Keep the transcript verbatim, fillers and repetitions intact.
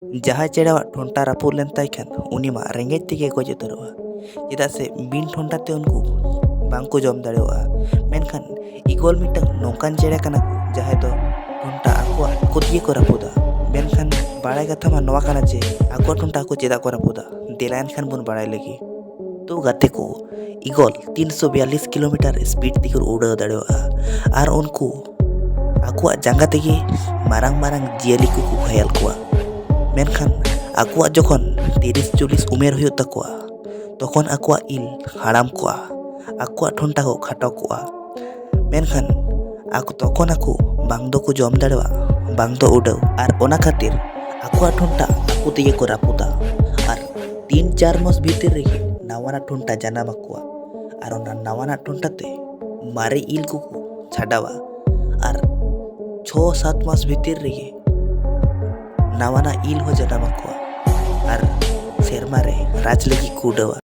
ᱡᱟᱦᱟᱸᱭ ᱪᱮᱬᱮᱣᱟᱜ ᱴᱷᱚᱱᱴᱟ ᱨᱟᱹᱯᱩᱫ ᱞᱮᱱ ᱛᱟᱭ ᱠᱷᱟᱱ, ᱩᱱᱤ ᱢᱟ ᱨᱮᱸᱜᱮᱡ ᱛᱮᱜᱮ ᱜᱚᱡ ᱩᱛᱟᱹᱨᱚᱜᱼᱟ, ᱪᱮᱫᱟᱜ ᱥᱮ ᱵᱤᱱ ᱴᱷᱚᱱᱴᱟ ᱛᱮ ᱩᱱᱠᱩ ᱵᱟᱝᱠᱚ ᱡᱚᱢ ᱫᱟᱲᱮᱭᱟᱜᱼᱟ᱾ ᱢᱮᱱᱠᱷᱟᱱ ᱤᱜᱚᱞ ᱢᱤᱫᱴᱟᱝ ᱱᱚᱝᱠᱟᱱ ᱪᱮᱬᱮ ᱠᱟᱱᱟ ᱠᱚ, ᱡᱟᱦᱟᱸᱭ ᱫᱚ ᱴᱷᱚᱱᱴᱟ ᱟᱠᱚᱣᱟᱜ ᱟᱠᱚ ᱛᱮᱜᱮ ᱠᱚ ᱨᱟᱹᱯᱩᱫᱟ᱾ ᱢᱮᱱᱠᱷᱟᱱ ᱵᱟᱲᱟᱭ ᱠᱟᱛᱷᱟ ᱢᱟ ᱱᱚᱣᱟ ᱠᱟᱱᱟ ᱡᱮ ᱟᱠᱚᱣᱟᱜ ᱴᱷᱚᱱᱴᱟ ᱟᱠᱚ ᱪᱮᱫᱟᱜ ᱠᱚ ᱨᱟᱹᱯᱩᱫᱟ? ᱫᱮᱞᱟ ᱮᱱᱠᱷᱟᱱ ᱵᱚᱱ ᱵᱟᱲᱟᱭ ᱞᱮᱜᱮ᱾ ᱛᱚ ᱜᱟᱛᱮ ᱠᱚ, ᱤᱜᱚᱞ ᱛᱤᱱᱥᱚ ᱵᱤᱭᱟᱞᱞᱤᱥ ᱠᱤᱞᱳᱢᱤᱴᱟᱨ ᱥᱯᱤᱰ ᱛᱮᱠᱚ ᱩᱰᱟᱹᱣ ᱫᱟᱲᱮᱭᱟᱜᱼᱟ᱾ ᱟᱨ ᱩᱱᱠᱩ ᱟᱠᱚᱣᱟᱜ ᱡᱟᱸᱜᱟ ᱛᱮᱜᱮ ᱢᱟᱨᱟᱝ ᱢᱟᱨᱟᱝ ᱡᱤᱭᱟᱹᱞᱤ ᱠᱚᱠᱚ ᱜᱷᱟᱭᱟᱞ ᱠᱚᱣᱟ᱾ ᱢᱮᱱᱠᱷᱟᱱ ᱟᱠᱚᱣᱟᱜ ᱡᱚᱠᱷᱚᱱ ᱛᱤᱨᱤᱥ ᱪᱚᱞᱞᱤᱥ ᱩᱢᱮᱨ ᱦᱩᱭᱩᱜ ᱛᱟᱠᱚᱣᱟ, ᱛᱚᱠᱷᱚᱱ ᱟᱠᱚᱣᱟᱜ ᱤᱞ ᱦᱟᱲᱟᱢ ᱠᱚᱜᱼᱟ, ᱟᱠᱚᱣᱟᱜ ᱴᱷᱚᱱᱴᱟ ᱠᱚ ᱠᱷᱟᱴᱚ ᱠᱚᱜᱼᱟ᱾ ᱢᱮᱱᱠᱷᱟᱱ ᱟᱠᱚ ᱛᱚᱠᱷᱚᱱ ᱟᱠᱚ ᱵᱟᱝ ᱫᱚᱠᱚ ᱡᱚᱢ ᱫᱟᱲᱮᱭᱟᱜᱼᱟ, ᱵᱟᱝ ᱫᱚ ᱩᱰᱟᱹᱣ, ᱟᱨ ᱚᱱᱟ ᱠᱷᱟᱹᱛᱤᱨ ᱟᱠᱚᱣᱟᱜ ᱴᱷᱚᱱᱴᱟ ᱟᱠᱚ ᱛᱮᱜᱮ ᱠᱚ ᱨᱟᱹᱯᱩᱫᱟ᱾ ᱟᱨ ᱛᱤᱱ ᱪᱟᱨ ᱢᱟᱥ ᱵᱷᱤᱛᱤᱨ ᱨᱮᱜᱮ ᱱᱟᱣᱟᱱᱟᱜ ᱴᱷᱚᱱᱴᱟ ᱡᱟᱱᱟᱢ ᱟᱠᱚᱣᱟ᱾ ᱟᱨ ᱚᱱᱟ ᱱᱟᱣᱟᱱᱟᱜ ᱴᱷᱚᱱᱴᱟ ᱛᱮ ᱢᱟᱨᱮ ᱤᱞ ᱠᱚᱠᱚ ᱪᱷᱟᱰᱟᱣᱟ᱾ ᱟᱨ ᱪᱷᱚ ᱥᱟᱛ ᱢᱟᱥ ᱵᱷᱤᱛᱤᱨ ᱨᱮᱜᱮ ᱱᱟᱣᱟᱱᱟᱜ ᱤᱞ ᱦᱚᱸ ᱡᱟᱱᱟᱢ ᱟᱠᱚᱣᱟ᱾ ᱟᱨ ᱥᱮᱨᱢᱟ ᱨᱮ ᱨᱟᱡᱽ ᱞᱟᱹᱜᱤᱫ ᱠᱚ ᱩᱰᱟᱹᱣᱟ᱾